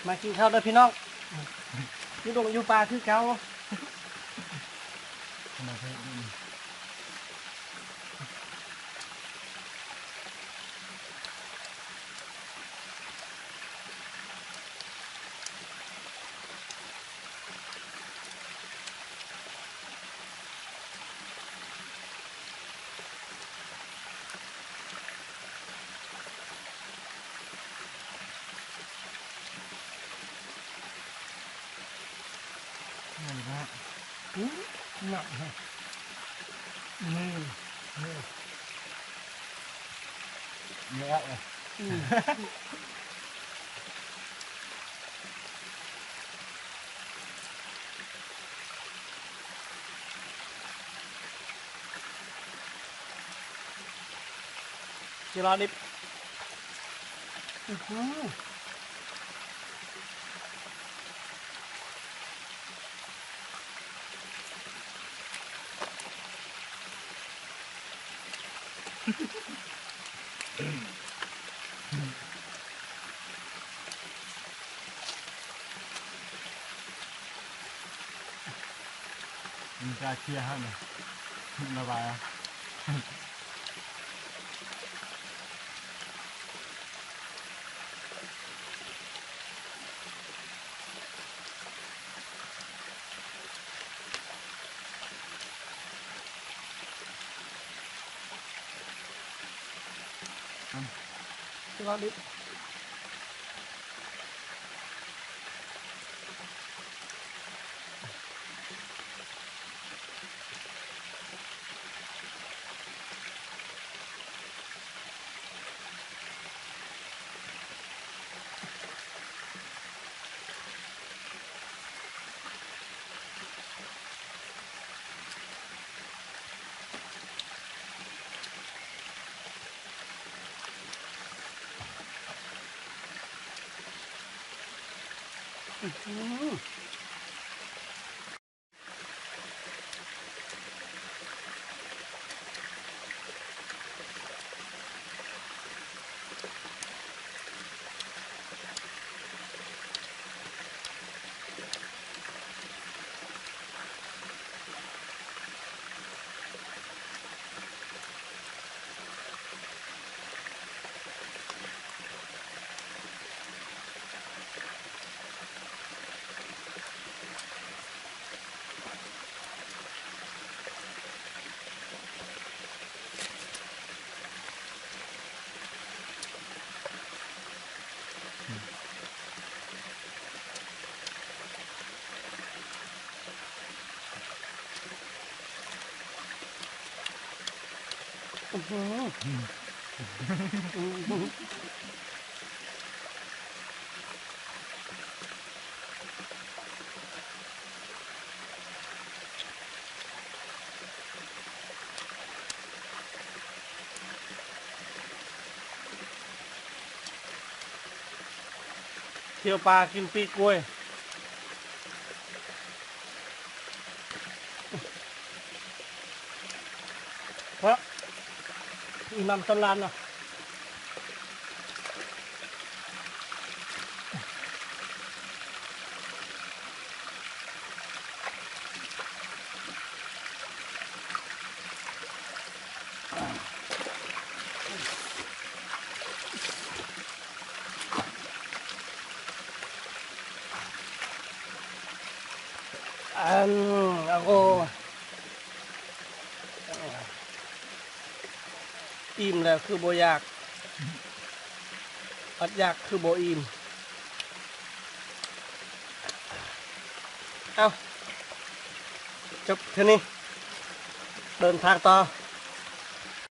ມາກິນເຂົ້າເດີພີ່ນ້ອງ ຢູ່ດົງຢູ່ປ່າຄືເກົ່າ. ນັ້ນນະ ອືມ ໜັກແຮງ ນີ້ ນີ້ ແລ້ວ ອືມ. ຊິລອດນິດ ອື ມັນຈະເຄຍຫັ້ນນະ ລະບາຍ. ທ່ຽວປ່າກິນປີກກ້ວຍ ເພາະອີ່ໝ່ຳສຳລານເນາະ. ອັນ ໂອ້ ອີ່ມແລ້ວຄືບໍ່ຢາກ ພັດຢາກຄືບໍ່ອີ່ມ. ເອົ້າ ຈົບເທົ່ານີ້ ເດີນທາງຕໍ່.